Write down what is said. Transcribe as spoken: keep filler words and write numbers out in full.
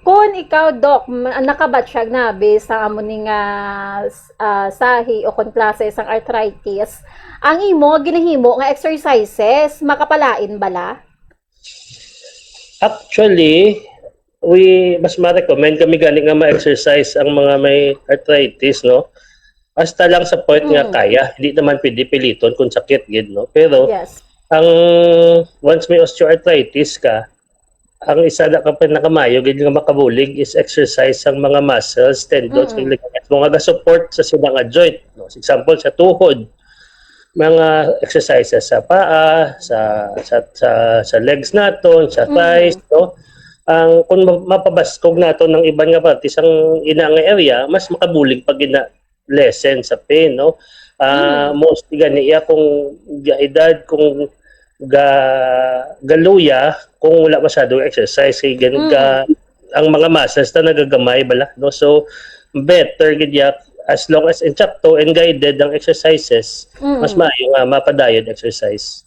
Kung ikaw, Doc, ma- nakabatsyag na bi sa amo ni nga ah, sahi o kon klase sang arthritis, ang imo nga ginahimo nga exercises makapalain bala? Actually, we mas ma-recommend kami gani nga ma-exercise ang mga may arthritis, no? Hasta lang sa point nga Mm. kaya, hindi naman pwede piliton kung sakit gid, no? Pero Yes. ang once may osteoarthritis ka, ang isa na ka pinakamaayo gid nga makabulig is exercise sang mga muscles, tendons, Mm. ug ligaments, mga ga-support sa sila nga joint, no? Example, sa tuhod, mga exercises sa paa, sa sa sa, sa legs naton, sa Mm. thighs, no? Ang kung ma- mapabaskog naton ang iban nga parte sang ina nga area, mas makabulig pag ina lessen sa pain, no? Ah, Mm. mostly gani iya kung ga edad, kung ga galuya, kung wala masyado exercise, kay gan Mm. ga ang mga muscles na nagagamay bala, no? So better gid iya as long as insakto and guided ang exercises, mas Mm. maayo nga mapadayon exercise.